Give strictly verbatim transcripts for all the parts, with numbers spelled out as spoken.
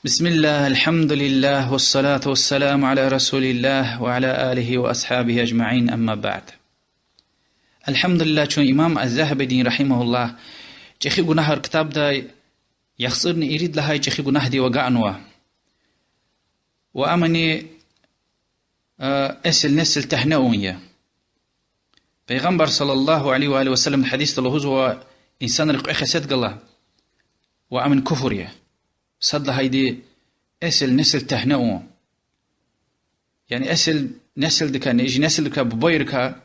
بسم الله، الحمد لله، والصلاة والسلام على رسول الله وعلى آله وأصحابه أجمعين، أما بعد. الحمد لله, чун имам аз-Загьабидин, رحمه الله, чӀехи гунагьар ктабдай яхцӀурни ирид лагьай чӀехи гунагьдив агакьнава. Ва амни, э, эсил-несил тегьне авун я. Пайгъамбар صلى الله عليه وآله وسلم гьадисда лугьузва: инсанрин кьве хесет гала, ва амни куфр я. Сад лагьайди эсил-несил тегьне авун. Яни эсил-несилдикай, жи несилдикай, бубайрикай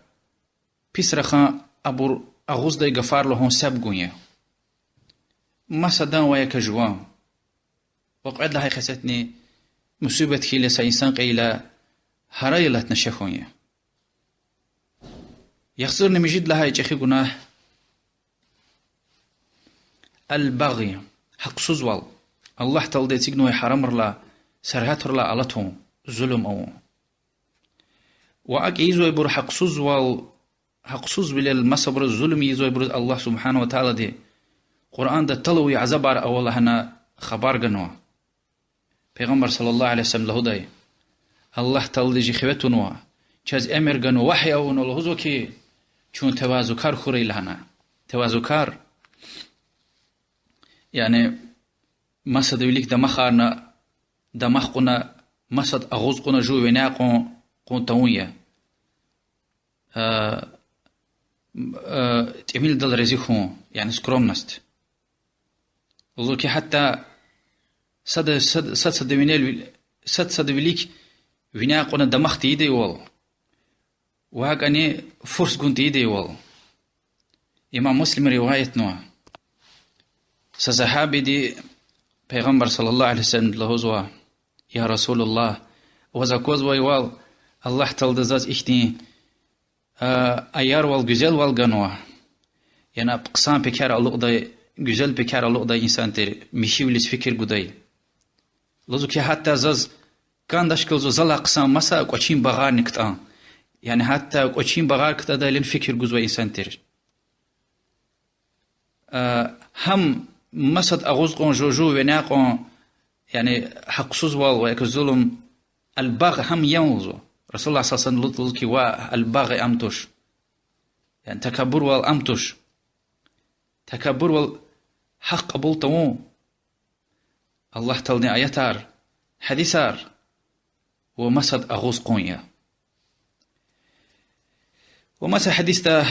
пис рахан, абур агъуздай гафар лугьун себ гун я. Масадан ва я жуван. Ва кьвед лагьай хесетни мусибат хьайила, са инсан кьейила, гьарай алатна шехьун я. ЯхцӀурни муьжуьд лагьай чӀехи гунагь البغي, гьахъсузвал. Аллагь Таалади эцигнавай гьарамрилай, сергьятрилай алатун, зулум авун. Ва акӀ ийизвайбур гьахъсузвал, гьахъсузвилел масабуруз зулум ийизвайбуруз Аллагь سبحانه وتعالىди Къуръанда талуй азабар ава лагьана хабар ганва. Пайгъамбар صلى الله عليه وسلم лугьудай: Аллагь Таалади жи хиве тунва, чаз эмир ганва, вагьй авунва, лугьузва хьи, чун тавазукар хьурай лагьана. Тавазукар, яни масадав вилик дамахарна, дамах кьуна, масад агъуз кьуна, жув вине кьун, кьун тавун я. Э, э, тӀимилдал рази хьун, яни скромность. Лугьузва хьи, гьатта сада, сад-, сад-садав винел ви-, сад-садав вилик вине кьуна дамах тийидайвал, ва гьакӀни фурс гун тийидайвал. Имам Муслима риваятнава. Са сагьабиди Пайгъамбар صلى الله عليه وسلمди лугьузва: يا رسول الله, ваз аквазвайвал, Аллагь Таалади заз ихьтин а, аярвал, гуьзелвал ганва. Яни хъсан пекер алукӀдай, гуьзел пекер алукӀдай инсан тир, михьивилиз фикир гудай. Лугьузва хьи, гьатта заз кӀандачкалза залай хъсан маса кӀвачин багъарни ктӀан. Яни гьатта кӀвачин багъар ктӀадайлани фикир гузвай инсан тир. Э, гьам масад агъуз кьун, жув, жув вине кьун, яни гьахъсузвал ва я зулум, البغي гьам я лугьузва. رسول الله صلى الله عليه وسلم лугьуз хьи, ва البغي ам туш. Яни такабурвал ам туш. Такабурвал гьахъ кьабул тавун Аллагь Тааладин аятар, гьадисар ва масад агъуз кьун я. Ва маса гьадисда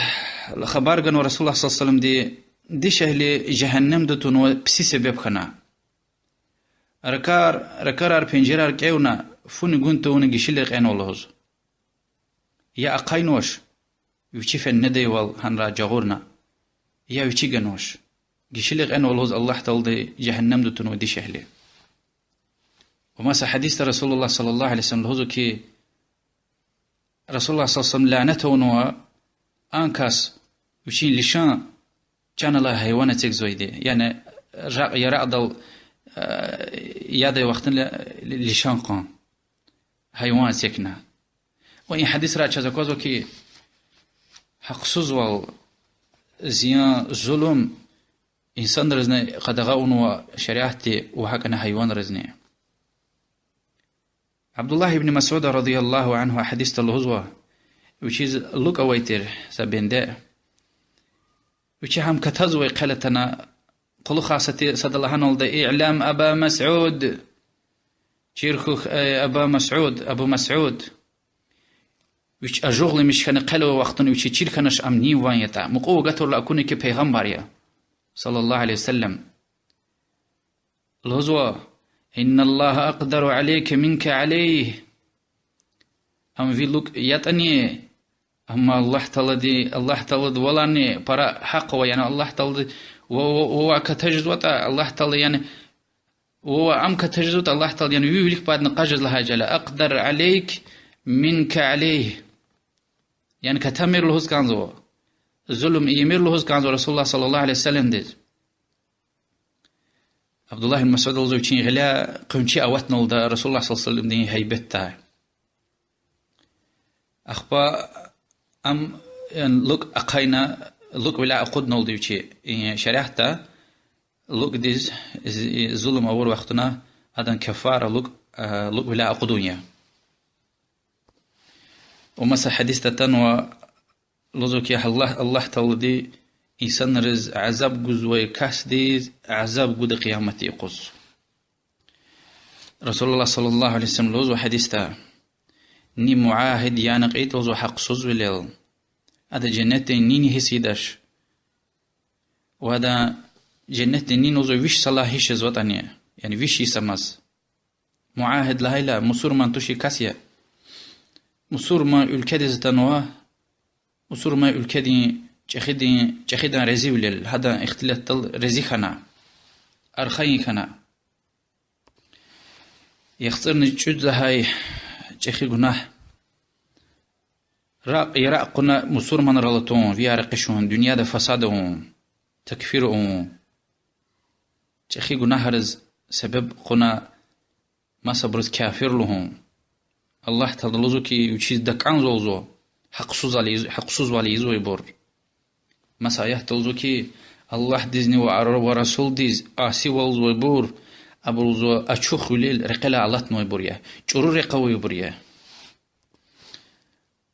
хабар ганва رسول الله صلى الله عليه وسلمди: дишегьли жегьеннемда тунва писи себеб хьана. Ракар, ракарар, пенжерар кӀевна, фуни гун тавуна гишила кьенва лугьуз. Я ахъайнавач, вичи феннедайвал гьанра жагъурна, я вичи ганвач. Гишила кьенва лугьуз Аллагь Таалади жегьеннемда тунва дишегьли. Ва маса гьадисда رسول الله صلى الله عليه وسلم лугьузва хьи, رسول الله صلى الله عليه وسلم лянат авунва а кас, вичин лишан чан алай гьайван эцигзавайди. Яни ракь, яракьдал, э, ядай вахтунда лишан кьун, гьайван эцигна. Ва и гьадисрай чаз аквазва хьи, гьахъсузвал, зиян, зулум инсанризни къадагъа авунва шариатди ва гьакӀни гьайванризни. Абдуллагь ибн Масуд رضي الله عنه гьадисда лугьузва, вичиз лукӀ авай тир са бенде. Вичи гьам катазвай хъел атана, кьулухъай сад-, сада лагьаналда: اعلم أبا مسعود, чир хьухь, эй Аба Масуд, Абу Масуд. Вич ажугъламиш хьана хъел авай вахтунда вичи чир хьанач ам нин ван ятӀа. Мукьув агатайла акуна хьи Пайгъамбар я, صلى الله عليه وسلم. Лугьузва: إن الله أقدر عليك منك عليه. Ам ви лукӀ ятӀани, амма Аллагь Таалади, Аллагь Таалади валарни пара гьахъ ава, яни Аллагь Таалади ва-, ва-, вавай ката жезватӀа, Аллагь Таала, яни вавай ам ката жезватӀа, Аллагь Таала, яни ви вилик пайдна кьаз жез лагьай чӀал я, أقدر عليك منك عليه. Яни катамир лугьуз кӀанзава, зулум ийимир лугьуз кӀанзава رسول الله صلى الله عليه وسلمдиз. Абдуллагь ибн Масуд лугьузва, вичин гъиляй къунши аватналда رسول الله صلى الله عليه وسلمдин гьайбатдай. Ахпа ам, яни лукӀ ахъайна, лукӀвиляй акъудналда вичи, э, шариатда лукӀдиз з-, зулум авур вахтунда Адан каффара лукӀ, э, лукӀвиляй акъудун я. Ва маса гьадисда атанва, лугьузва хьи, Аллагь, Аллагь Таалади инсанриз азаб гузвай касдиз азаб гуда къияматдин юкъуз. رسول الله صلى الله عليه وسلم лугьузва гьадисда: ни муагьид яна кьейитӀа лугьузва гьахъсузвилел, ада женнетдин нин гьисс ийидач. Ва ада женнетдин нин лугьузва виш йисалай гьисс жезватӀани, яни виш йис амаз. Муагьид лагьайла мусурман тушир кас я. Мусурман уьлкведиз атанва, мусурман уьлкведин чӀехидин, чӀехидан резивилел, гьадан ихтилатдал рези хьана, архайин хьана. ЯхцӀурни кӀуьд лагьай чӀехи гунагь. Ракь, яракь кьуна мусурманрал атун, вияр къишун, дуьньяда фасад авун, такфир авун. ЧӀехи гунагьриз себеб кьуна масабуруз кафир лугьун. Аллагь Таалади лугьузва хьи, вичиз дакӀанзава лугьузва гьахъсузвал ийиз-, гьахъсузвал ийизвайбур. Маса аятда лугьузва хьи, Аллагьдизни ва ар-, ва Расулдиз асивал ийизвайбур, абур лугьузва ачухвилел рекьелай алатнавайбур я, чӀуру рекье авайбур я.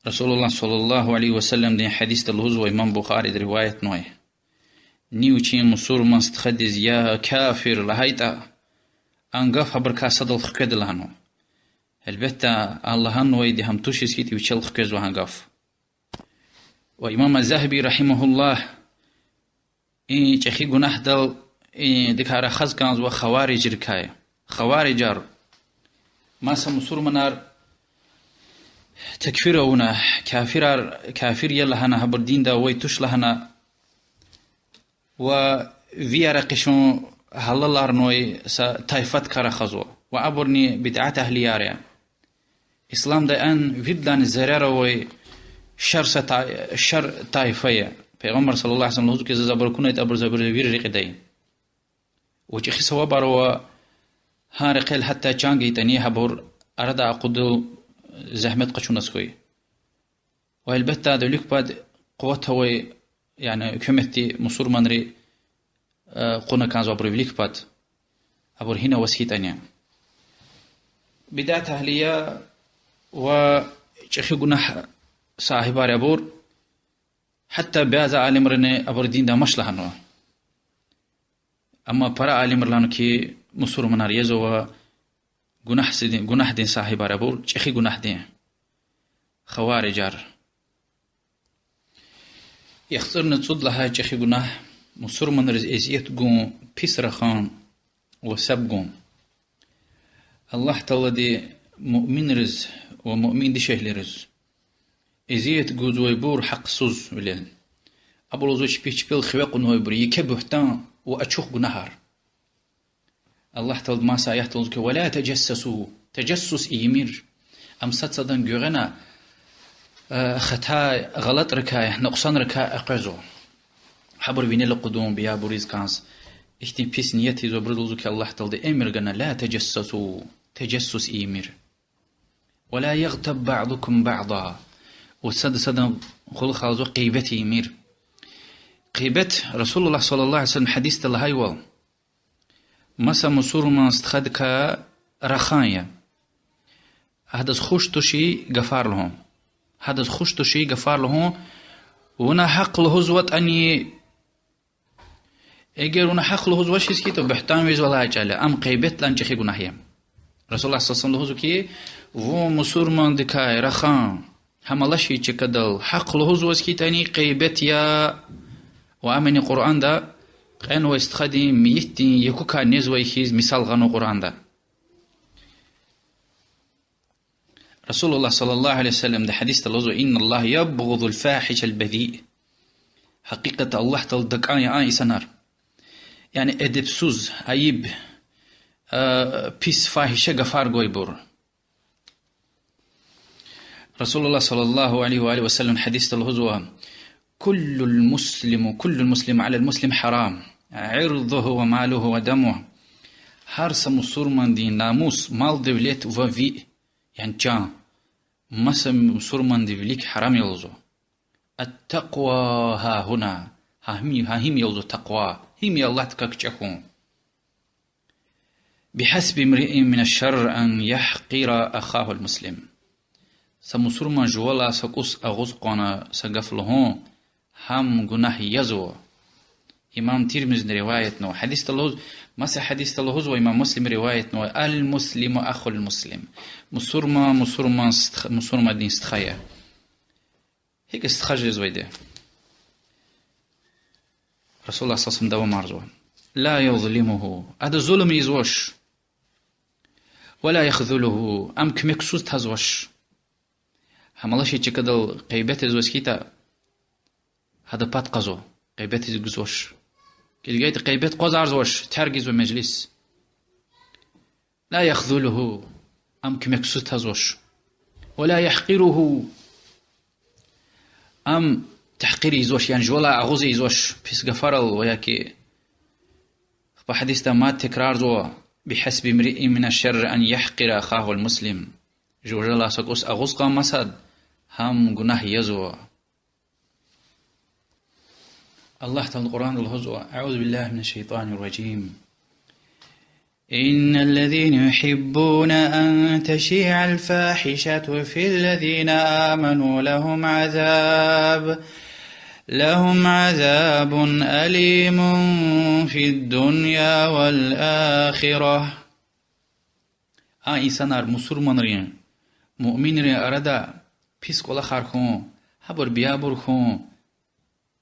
رسول الله صلى الله عليه وسلمдин гьадисда лугьузва, имам Бухариди риваятнавай: ни вичин мусурман стхадиз я кафир лагьайтӀа, а гаф абурукай садал хкведа лагьанва. Гьелбетда, а лагьанвайди гьам тушиз хьайитӀа вичел хквезва гьа гаф. Ва имам аз-Загьаби رحمه الله и чӀехи гунагьдал, идакай рахаз кӀанзава хаварижрикай. Хаварижар маса мусурманар такфир авуна, кафирар, кафир я лагьана, гьабур динда авай туш лагьана, ва вияр къишун гьалаларнавай са тайфадикай рахазва. Ва абурни бидат агьлияр я. Исламда ан виридалайни зарар авай шар са та-, шар тайфа я. Пайгъамбар صلى الله عليه وسلم лугьузва хьи, заз абур акунайтӀа, абур за вири рекьидай. Ва чӀехи савабар ава, гьа рекьел гьатта чан гайитӀани, гьабур арадай акъудун зегьмет къачуназ хьуй. Ва гьелбетда, адан вилик пад къуват авай, яни гьукуматди мусурманри, э, кьуна кӀанзава абурун вилик пад, абур гьина аваз хьайитӀани. Бидат агьлияр ва чӀехи гунагь сагьибар я абур, гьатта бязи алимрини абур динда амач лагьанва. Амма пара алимри лагьанва хьи, мусурманар язава гунагьсидин, гунагьдин сагьибар я абур, чӀехи гунагьдин. Хаварижар. ЯхцӀурни цӀуд лагьай чӀехи гунагь: мусурманриз эзият гун, пис рахун ва себ гун. Аллагь Таалади муъминриз ва муъмин дишегьлийриз эзият гузвайбур гьахъсузвилел, абур лугьузва чпи чпел хиве кьунвайбур, еке буьгьтан ва ачух гунагьар. Аллагь Таалади маса аятда лугьузва хьи, ولا تجسسوا, тажассус ийимир. Ам сад садан гуьгъуьна, э, хатай, гъалатӀрикай, нукьсанрикай къекъвезва. Гьабур винел акъудун, биябуриз кӀанз. Ихьтин пис ният ийизвайбуруз лугьузва хьи, Аллагь Таалади эмир гана, لا تجسسوا, тажассус ийимир. ولا يغتب بعضكم بعضا. Ва сад садан къулухъ, лугьузва, гъибет ийимир. Гъибет, رسول الله صلى الله عليه وسلم гьадисда лагьайвал, маса мусурман стхадикай рахан я. Гьадаз хуш тушир гафар лугьун. Гьадаз хуш тушир гафар лугьун. Вуна гьахъ лугьузватӀани, эгер вуна гьахъ лугьузвачиз хьайитӀа, буьгьтан вегьизвай чӀал я, ам гъибетдилай чӀехи гунагь я. رسول الله صلى الله عليه وسلم лугьузва хьи, вун мусурмандикай рахан, гьам алачир чкадал гьахъ лугьузваз хьайитӀани, гъибет я. Ва амни Къуръанда кьенвай стхадин мейитдин якукай незвай хьиз мисал гъанва Къуръанда. رسول الله صلى الله عليه وسلمди гьадисда лугьузва: إن الله يبغض الفاحش البذيء. Гьакъикъатда Аллагь Таалади дакӀан я а инсанар, яни эдебсуз, айиб, э, пис, фагьиша гафар гвайбур. رسول الله صلى الله عليه وآله وسلم гьадисда лугьузва: كل المسلم، كل المسلم على المسلم حرام، عرضه وماله ودمه. Гьар са мусурмандин намус, мал-девлет ва виъ, яни чан, маса мусурмандин вилик гьарам я лугьузва. التقوى ها هنا. Гьа гьим, гьа гьим я лугьузва такъва. Гьим я Аллагьдикай кичӀе хьун. بحسب امرئ من الشر أن يحقر أخاه المسلم. Са мусурман жувалай са кӀус агъуз кьуна са гаф лугьун, гьам гунагь язва. Имам Тирмизиди риваятнава. Гьадисда лугьуз-, маса гьадисда лугьузва, имам Муслим риваятнава: المسلم أخو المسلم. Мусурман мусурман стх-, мусурмандин стха я. ГьикӀ стха жезвайди я? رسول الله صلى الله عليه وسلم давамарзава: لا يظلمه, ада зулум ийизвач. ولا يخذله, ам куьмексуз тазвач. Гьам алачир чкадал гъибет ийизваз хьайитӀа, гьадан пад кьазва, гъибет ийиз гузвач. КӀелгайтӀа гъибет акъвазарзавач, терг ийизва межлис. لا يخذله, ам куьмексуз тазвач. ولا يحقره, ам тагькъир ийизвач, яни жувалай агъуз ийизвач пис гафарал ва яки. Ахпа гьадисда мад текрарзава: بحسب امرئ من الشر أن يحقر أخاه المسلم. Жувалай са кӀус агъуз кьун масад, гьам гунагь язва. Аллагь Таалади Къуръанда лугьузва: أعوذ بالله من الشيطان الرجيم. إن الذين يحبون أن تشيع الفاحشة في الذين آمنوا لهم عذاب، لهم عذاب أليم في الدنيا والآخرة. А инсанар мусурманрин, муъминрин арада пис кӀвалахар хьун, гьабур биябур хьун,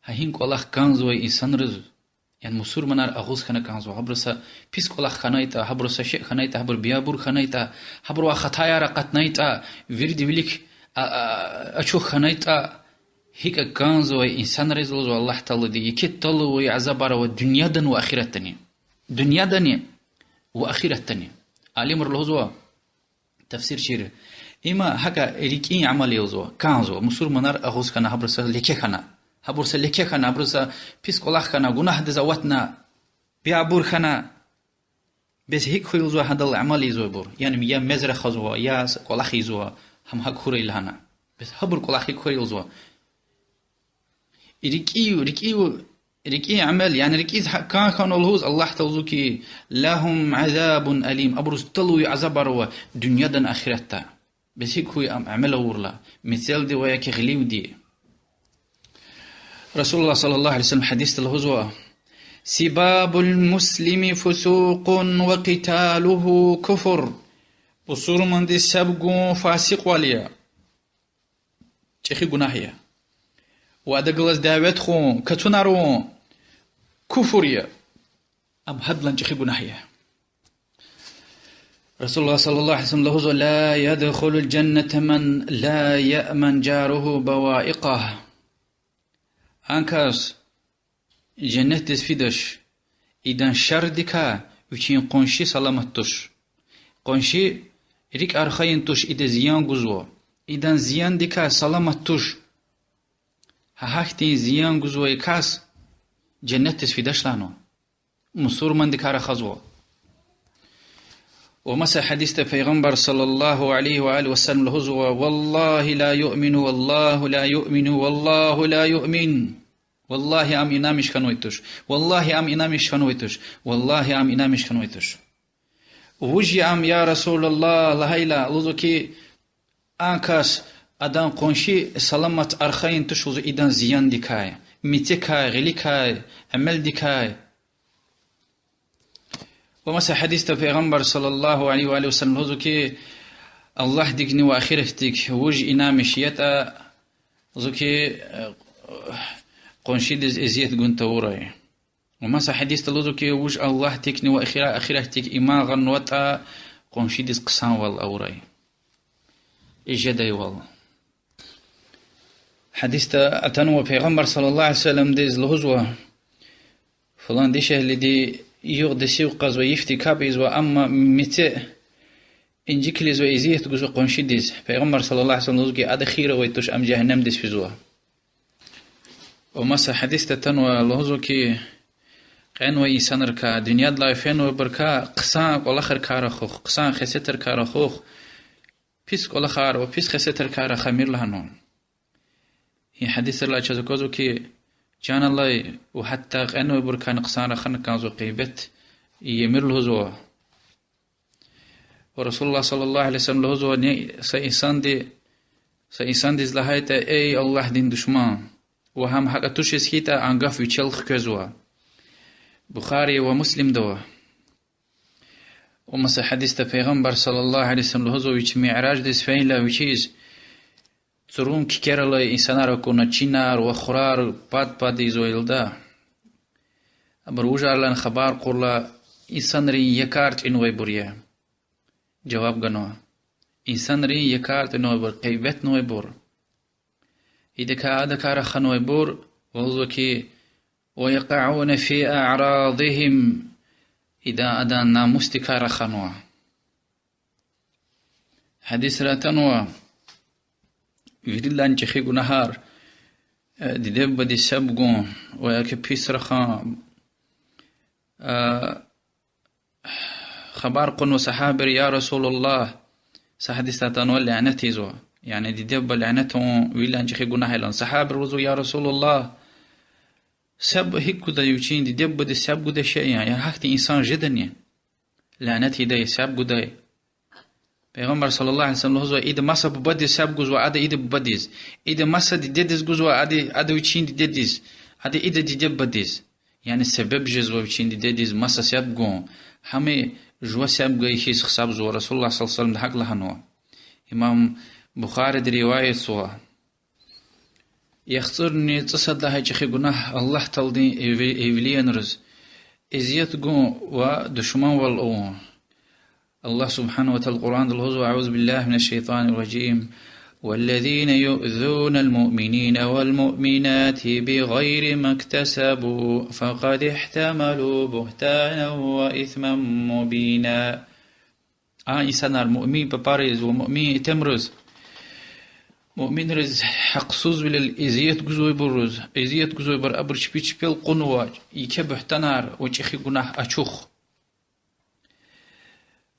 гьа гьин кӀвалах кӀанзавай инсанриз, яни мусурманар агъуз хьана кӀанзава, гьабуруз са пис кӀвалах хьанайтӀа, гьабуруз са шей хьанайтӀа, гьабур биябур хьанайтӀа, гьабурувай хатаяр акъатнайтӀа, вирида вилик а-, а-, ачух хьанайтӀа, гьикӀ кӀанзавай инсанриз, лугьузва Аллагь Таалади, еке тӀал авай азабар ава дуьньядани ва ахиратдани. Дуьньядани ва ахиратдани. Алимри лугьузва, тафсирчийри, има гьакӀа рикӀин амал я, лугьузва, кӀанзава, мусурманар агъуз хьана, гьабуруз са леке хьана. Гьабуруз са леке хьана, гьабуруз са пис кӀвалах хьана, гунагьдиз аватна, биябур хьана. Бес гьикӀ хьуй, лугьузва, гьадал амал ийизвайбур? Яни я мез рахазва, я са кӀвалах ийизва, гьам гьакӀ хьурай лагьана. Бес гьабур кӀвалах гьикӀ хьурай, лугьузва? РикӀи, рикӀи, рикӀи амал, яни рикӀиз гьакӀ кӀан хьанва лугьуз, Аллагь Таалади лугьузва хьи, لهم عذاب أليم, абуруз тӀал авай азабар ава дуьньядани ахиратда. Бес гьикӀ хьуй ам амал авурла, мецелди ва яки гъиливди. رسول الله صلى الله عليه وسلم гьадисда лугьузва: سباب المسلم فسوق وقتاله كفر. Бусурмандиз себ гун фасикьвал я, чӀехи гунагь я. Ва адахъ галаз дяве тухун, катунар авун куфр я. Ам гьадлан чӀехи гунагь я. رسول الله صلى الله عليه وسلم лугьузва: لا يدخل الجنة من لا يأمن جاره بوائقه. А кас женнетдиз фидач, идан шардикай вичин къунши саламат туш. Къунши рикӀ архайин туш, ида зиян гузва. Идан зияндикай саламат туш. Гьа гьахьтин зиян гузвай кас женнетдиз фидач лагьанва. Мусурмандикай рахазва. Ва маса гьадисда Пайгъамбар صلى الله عليه وآله وسلم лугьузва: والله لا يؤمن، والله لا يؤمن، والله لا يؤمن. Валлагьи, ам инанмиш хьанвай туш. Валлагьи, ам инанмиш хьанвай туш. Валлагьи, ам инанмиш хьанвай туш. Вуж я ам, я رسول الله, лагьайла, лугьузва хьи, а кас, адан къунши саламат архайин туш, лугьузва, идан зияндикай, мецекай, гъиликай, амалдикай. Ва маса гьадисда Пайгъамбар صلى الله عليه وآله وسلم лугьузва хьи, Аллагьдикни ва ахиратдик вуж инанмиш ятӀа, лугьузва хьи, э, къуншидиз эзият гун тавурай. Ва маса гьадисда лугьузва хьи, вуж Аллагьдикни ва ахира-, ахиратдик иман гъанватӀа, къуншидиз хъсанвал авурай. И жедайвал. Гьадисда атанва, Пайгъамбар صلى الله عليه وسلمдиз лугьузва: фулан дишегьлиди югъди сив кьазва, йифди капӀ ийизва, амма мецел инжиклизва, эзият гузва къуншидиз. Пайгъамбар صلى الله عليه وسلم лугьузва хьи, ада хийир авай туш, ам жегьеннемдиз физва. Ва маса гьадисда атанва, лугьузва хьи, кьенвай инсанрикай, дуьньядилай фенвайбурукай хъсан кӀвалахрикай рахух, хъсан хесетрикай рахух, пис кӀвалахар ва пис хесетрикай рахамир лагьанва. И гьадисрилай чаз аквазва хьи, чан алай ва гьатта кьенвайбурукайни хъсан рахана кӀанзава, гъибет ийимир лугьузва. Ва رسول الله صلى الله عليه وسلم лугьузва: ни са инсанди, са инсандиз лагьайтӀа: эй Аллагьдин душман, ва гьам гьакӀ тушиз хьайитӀа, а гаф вичел хквезва. Бухари ва Муслимда ава. Ва маса гьадисда Пайгъамбар صلى الله عليه وسلم лугьузва: вич мираждиз фейила, вичиз цурун кикер алай инсанар акуна, чинар ва хурар пад-пад ийизвай лда. Абур вужар лагьана хабар кьурла, инсанрин якӀар тӀуьнвайбур я. Жаваб ганва: инсанрин якӀар тӀуьнвайбур, гъибетнавайбур. Идакай, адакай раханвайбур, лугьузва хьи, ويقعون في أعراضهم, идан адан намусдикай раханва. Гьадисра атанва: виридалайни чӀехи гунагьар, э, диде-бубадиз себ гун ва яки пис рахун, э, хабар кьунва сагьабийри: يا رسول الله, са гьадисда атанва, лянат ийизва, яни диде-буба лянат авун виридалайни чӀехи гунагь я лагьана. Сагьабийри лугьузва: يا رسول الله, себ гьикӀ гуда вичин диде-бубадиз себ гудай шей я, яни гьахьтин инсан жедани лянат ийидай, себ гудай? Пайгъамбар صلى الله عليه وسلم лугьузва: ида маса бубадиз себ гузва, ада ида бубадиз. Ида маса дидедиз гузва, ада, ада вичин дидедиз. Ада ида диде-бубадиз. Яни себеб жезва вичин дидедиз маса себ гун. Гьам жува себ гайи хьиз гьисабзава, رسول الله صلى الله عليه وسلمди гьакӀ лагьанва. Имам Бухариди риваятзава. ЯхцӀурни цӀусад лагьай чӀехи гунагь: Аллагь Тааладин эви-, эвлиянриз эзият гун ва душманвал авун. Аллагь سبحانه وتعالى Къуръанда лугьузва: أعوذ بالله من الشيطان الرجيم. والذين يؤذون المؤمنين والمؤمنات بغير ما اكتسبوا فقد احتملوا بهتانا وإثما مبينا. А инсанар, муъмин папариз ва муъмин итимриз, муъминриз гьахъсузвилел эзият гузвайбуруз, эзият гузвайбур, абур чпи чпел кьунва, еке буьгьтанар ва чӀехи гунагь ачух.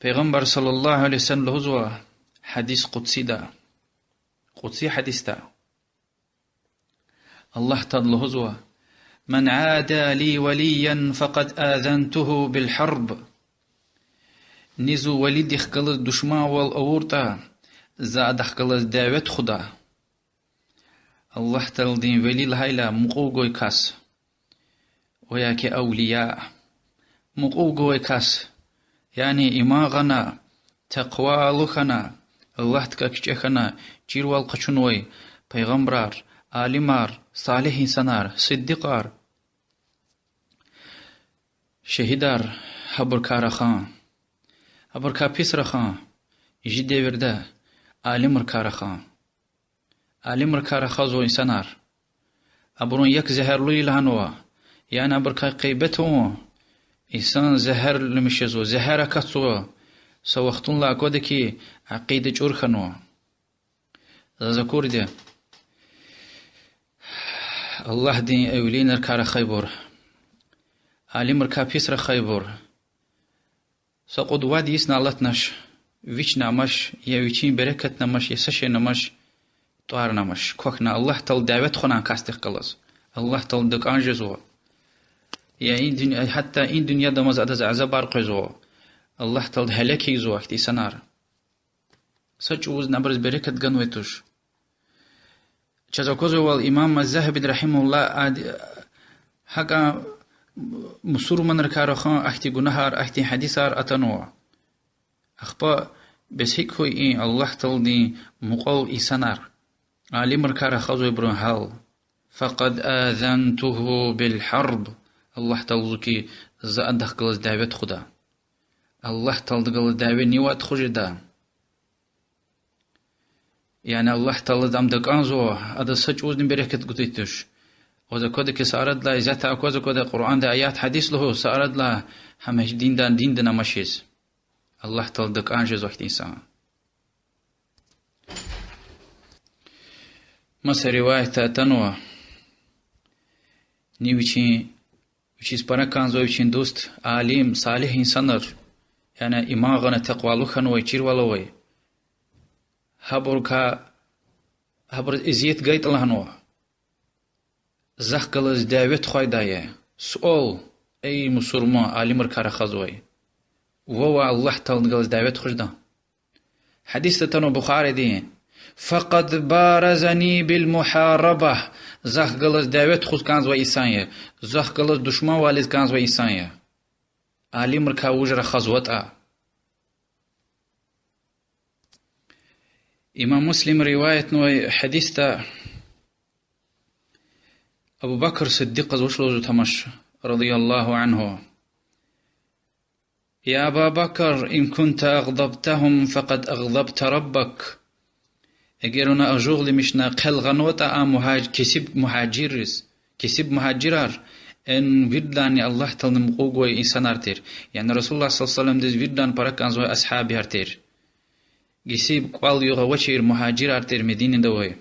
Пайгъамбар صلى الله عليه وسلم лугьузва гьадис къудсида, къудси гьадисда, Аллагь Таалади лугьузва: من عادى لي وليا فقد آذنته بالحرب. Ни зи велидихъ галаз душманвал авуртӀа, за адахъ галаз дяве тухуда. Аллагь Тааладин вели лагьайла мукьув гвай кас, ва яки авлия, мукьув гвай кас, яни иман гъана, такъвалу хьана, Аллагьдикай кичӀе хьана, чирвал къачунвай пайгъамбарар, алимар, салигь инсанар, сиддикъар, шагьидар, гьабурукай рахун, гьабурукай пис рахун, чи девирда алимрикай рахун. Алимрикай рахазва инсанар. Абурун як зегьерлу я лагьанва, яни абурукай гъибет авун, инсан зегьерламиш жезва, зегьер акатзава, са вахтунлай аквада хьи, акъида чӀур хьанва. Заз акурди, Аллагьдин эвлиянрикай рахайбур, алимрикай пис рахайбур, са кьуд вад йисни алатнач, вични амач, я вичин берекатни амач, я са шейни амач, тӀварни амач, квахьна, Аллагь Таалади дяве тухвана а касдихъ галаз, Аллагь Таалади дакӀан жезва. Я и дуьнья, гьатта и дуьньяда амаз адаз азабар къвезва, Аллагь Таалади гьелек ийизва ахьтин инсанар. Са чӀавузни абуруз берекат ганвай туш. Чаз аквазвайвал, имам аз-Загьабиди رحمه الله ад-, гьакӀа мусурманрикай рахун ахьтин гунагьар, ахьтин гьадисар атанва. Ахпа бес гьикӀ хьуй и Аллагь Тааладин мукьвал инсанар, алимрикай рахазвайбурун гьал? فقد آذنته بالحرب. Аллагь Таалади лугьузва хьи, за адахъ галаз дяве тухуда. Аллагь Тааладихъ галаз дяве нивай тухуз жеда? Яни Аллагь Таалади ам дакӀанзава, адаз са чӀавузни берекат гудай туш. Ваз аквада хьи, са арадилай исятда акваз аквада Къуръанда аят, гьадис лугьуз, са арадилай гьам гьич динда, динда амачиз. Аллагь Таалади дакӀан жезва ахьтин инсан. Маса риваятда атанва, ни вичин, вичиз пара кӀанзавай вичин дуст, алим, салигь инсанар, яни иман гъана, такъвалу хьанвай, чирвал авай, гьабурукай, гьабуруз эзият гайитӀа лагьанва, захъ галаз дяве тухвайди я. Суал: эй мусурман, алимрикай рахазвай, вавай Аллагь Тааладихъ галаз дяве тухуз жеда? Гьадисда атанва Бухаридин: فقد بارزني بالمحاربة, захъ галаз дяве тухуз кӀанзавай инсан я, захъ галаз душманвализ кӀанзавай инсан я. Алимрикай вуж рахазватӀа. Имам Муслима риваятнавай гьадисда Абу Бакр Сиддикьаз вуч лугьузва тамаш, رضي الله عنه: يا أبا بكر، إن كنت أغضبتهم فقد أغضبت ربك. Эгер вуна ажугъламишна хъел гъанватӀа а мугьаж-, кесиб мугьажирриз, кесиб мугьажирар, эн виридалайни Аллагь Тааладин мукьув гвай инсанар тир, яни رسول الله صلى الله عليه وسلمдиз виридалайни пара кӀанзавай асгьабияр тир. Кесиб кӀвал-югъ авачир мугьажирар тир Мединада авай.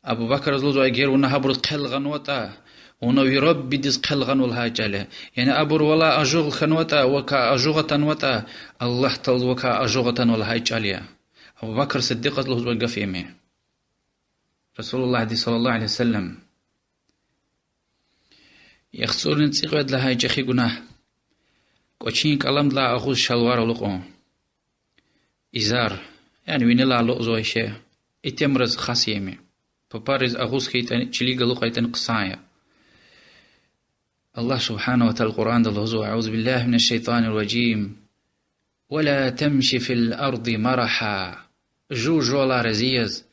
Абу Бакраз лугьузва: эгер вуна гьабуруз хъел гъанватӀа, вуна ви Раббидиз хъел гъанва лагьай чӀал я. Яни абур валай ажугъ хьанватӀа, вакай ажугъ атанватӀа, Аллагь Тааладиз вакай ажугъ атанва лагьай чӀал я. Абу Бакр Сиддикьаз лугьузвай гаф я им. رسول اللهди صلى الله عليه وسلم яхцӀурни цӀикьвед лагьай чӀехи гунагь: кӀвачин кӀаламдилай агъуз шалвар алукьун. Изар, яни винелай алукьзавай шей, итимриз хас я им. Папариз агъуз хьайитӀани, чилик галукьайтӀани хъсан я. Аллагь سبحانه وتعالى Къуръанда лугьузва: أعوذ بالله من الشيطان الرجيم. ولا تمش في الأرض مرحا. Жув жувалай рази яз,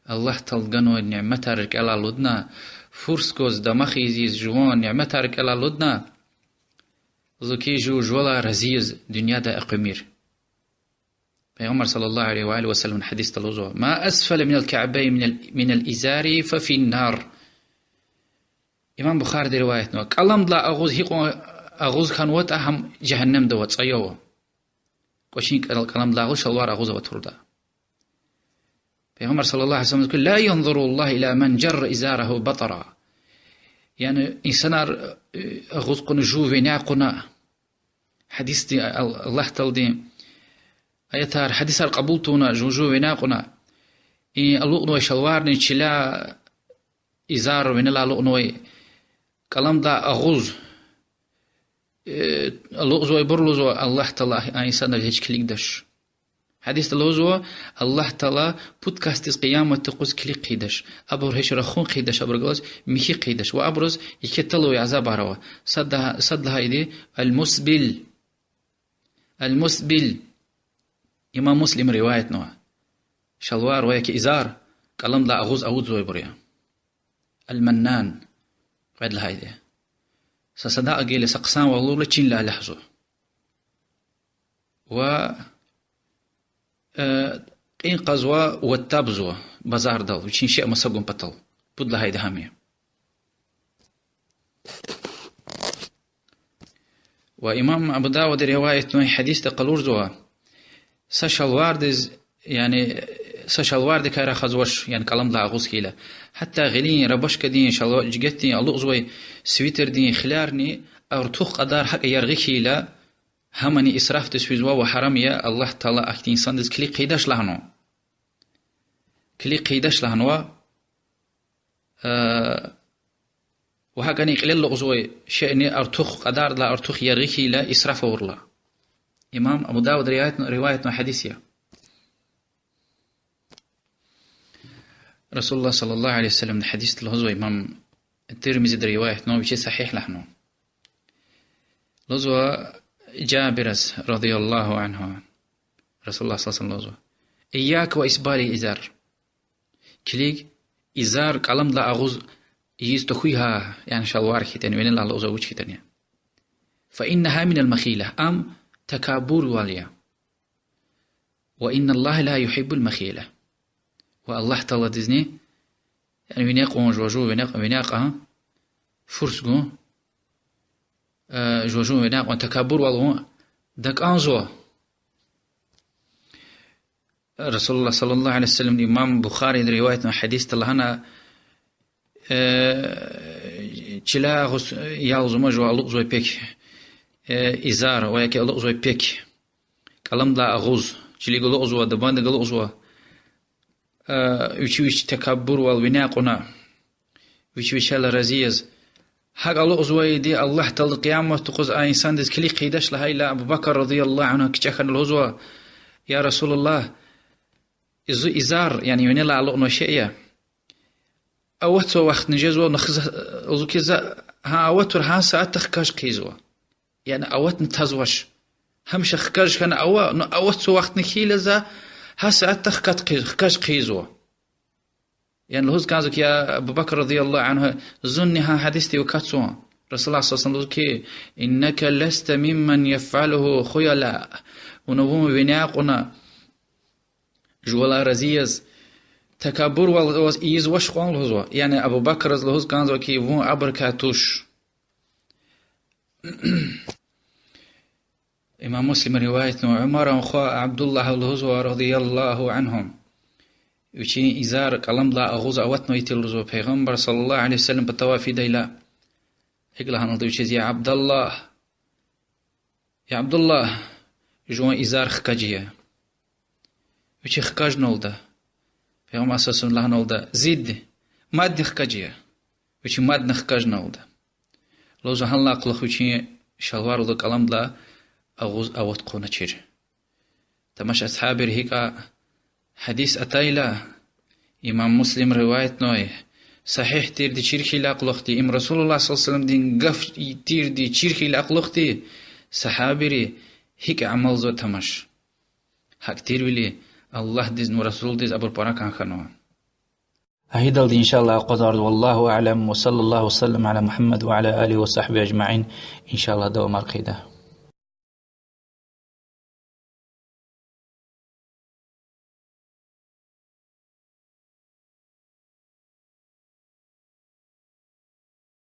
Аллагь Таалади ганвай няметар рикӀелай алудна, фурс гваз, дамах ийиз жуван няметар рикӀелай алудна, зуки жув жувалай рази яз дуьньяда экъуьмир. Пайгъамбар صلى الله عليه وآله وسلم гьадисда лугьузва: ما أسفل من الكعبين من ال-، من الإزار ففي النار. Имам Бухариди риваятнава: кӀаламдилай агъуз гьикьван агъуз хьанватӀа, гьам жегьеннемда ава, цӀая ава. КӀвачин кӀал-, кӀаламдилай агъуз шалвар агъуз аватурда. Пайгъамбар صلى الله عليه وسلم: لا ينظر الله إلى من جر إزاره بطرا. Яни инсанар, э, агъуз кьуна жув вине кьуна, гьадисдин, Ал-, Аллагь Тааладин аятар, гьадисар кьабул тавуна, жув жув вине кьуна, и алукьнавай шалварни чилай изар винелай алукьнавай кӀаламдилай агъуз, э, алукьзавайбур лугьузва, Аллагь Таала а инсанриз гьич килигдач. Гьадисда лугьузва, Аллагь Таала пуд касдиз къияматдин юкъуз килиг хъийидач, абур гьич рахун хъийидач, абурухъ галаз михьи хъийидач ва абуруз еке тӀал авай азабар ава. Сад лагь-, сад лагьайди: المسبل. المسبل. Имам Муслима риваятнава. Шалвар ва яки изар кӀаламдилай агъуз авудзавайбур я. المنان. Кьвед лагьайди: са садакьа гайила, са хъсанвал авурла, чинлай лягьзава. Ва, э, кьин кьазва ва табзава базардал вичин шей маса гун патал. Пуд лагьайди гьам я. Ва имам Абу Давуда риваятнавай гьадисда къалурзава: са шалвардиз, яни са шалвардикай рахазвач, яни кӀаламдилай агъуз хьайила. Гьатта гъилин, рубашкадин, шалва-, жигетдин алукьзавай свитердин хилерни артух кьадар гьакӀ яргъи хьайила, гьамани исрафдиз физва ва гьарам я, Аллагь Таала ахьтин инсандиз килиг хъийидач лагьанва. Килиг хъийидач лагьанва, э, ва гьакӀни кьилел алукьзавай шейни артух кьадардилай артух яргъи хьайила, исраф авурла. Имам Абу Давуда риваятнавай, риваятнавай гьадис я. رسول الله صلى الله عليه وسلمдин гьадисда лугьузва, имам Тирмизиди риваятнава, вичи сагьигь лагьанва. Лугьузва Жабираз رضي الله عنه, رسول الله صلى الله عليه وسلم лугьузва: إياك وإسبال الإزار. Килиг, изар, кӀаламдилай агъуз ийиз тахьуй гьа, яни шалвар хьайитӀани, винелай алукьзавай вуч хьайитӀани. فإنها من المخيلة, ам такабурвал я. وإن الله لا يحب المخيلة. Ва Аллагь Тааладизни, яни вине кьун, жува жув вине, вине кьун, фурс гун, э, жува жув вине кьун, такабурвал гун дакӀанзава. رسول الله صلى الله عليه وسلم, имам Бухариди риваятнавай гьадисда лагьана: э, чилай агъуз ялзама жува алукьзавай пек, э, изар ва яки алукьзавай пек, кӀаламдилай агъуз, чилик алукьзава, дабандик алукьзава, э, вичи вич такабурвал вине кьуна, вич вичел рази яз. ГьакӀ алукьзавайди Аллагь Таалади къияматдин юкъуз а инсандиз килиг хъийидач лагьайла, Абу Бакр رضي الله عنه кичӀе хьана лугьузва: Я Расулуллагь, зи изар, яни винелай алукьнавай шей я, аватзавай вахтни жезва, лугьуз хьи, за гьа аватур гьа сятда хкаж хъийизва. Яни аватна тазвач. Гьамиша хкаж хьана ава, ну аватзавай вахтни хьайила за гьа сятда хкаж хъийиз-, хкаж хъийизва. Яни лугьуз кӀанзава хьи, я Абу Бакр رضي الله عنه, зунни гьа гьадисдив акатзава. رسول الله صلى الله عليه وسلم лугьуз хьи, إنك لست ممن يفعله خيلاء. Вуна вун вине кьуна, жувалай рази яз, такабурвал ваз ийизвач кьван лугьузва. Яни Абу Бакраз лугьуз кӀанзава хьи, вун абурукай туш. Имам Муслима риваятнава, Умаран хва Абдуллагь лугьузва رضي الله عنهم, вичин изар кӀаламдилай агъуз аватнавай тир лугьузва Пайгъамбар صلى الله عليه وسلم патавай фидайла. ГьикӀ лагьаналда вичиз: я Абдаллагь, я Абдуллагь, жуван изар хкаж ая. Вичи хкажналда. Пайгъамбар صلى الله عليه وسلم лагьаналда: зид, мадни хкаж ая. Вичи мадни хкажналда. Лугьузва гьанлай кьулухъ вичин шалваралди кӀаламдилай агъуз ават хъувуначир. Тамаш асгьабри гьикӀ гьадис атайла, имам Муслим риваятнавай, сагьигь тирди чир хьайила кьулухъди, им رسول الله صلى الله عليه وسلمдин гаф тирди чир хьайила кьулухъди, сагьабри гьикӀ амалзава тамаш. ГьакӀ тирвиляй Аллагьдизни ва Расулдиз абур пара кӀан хьанва. Гьа идалди, إن شاء الله, акъвазарда. والله أعلم، وصلى الله وسلم على محمد وعلى آله وصحبه أجمعين. إن شاء الله, давамар хъийида.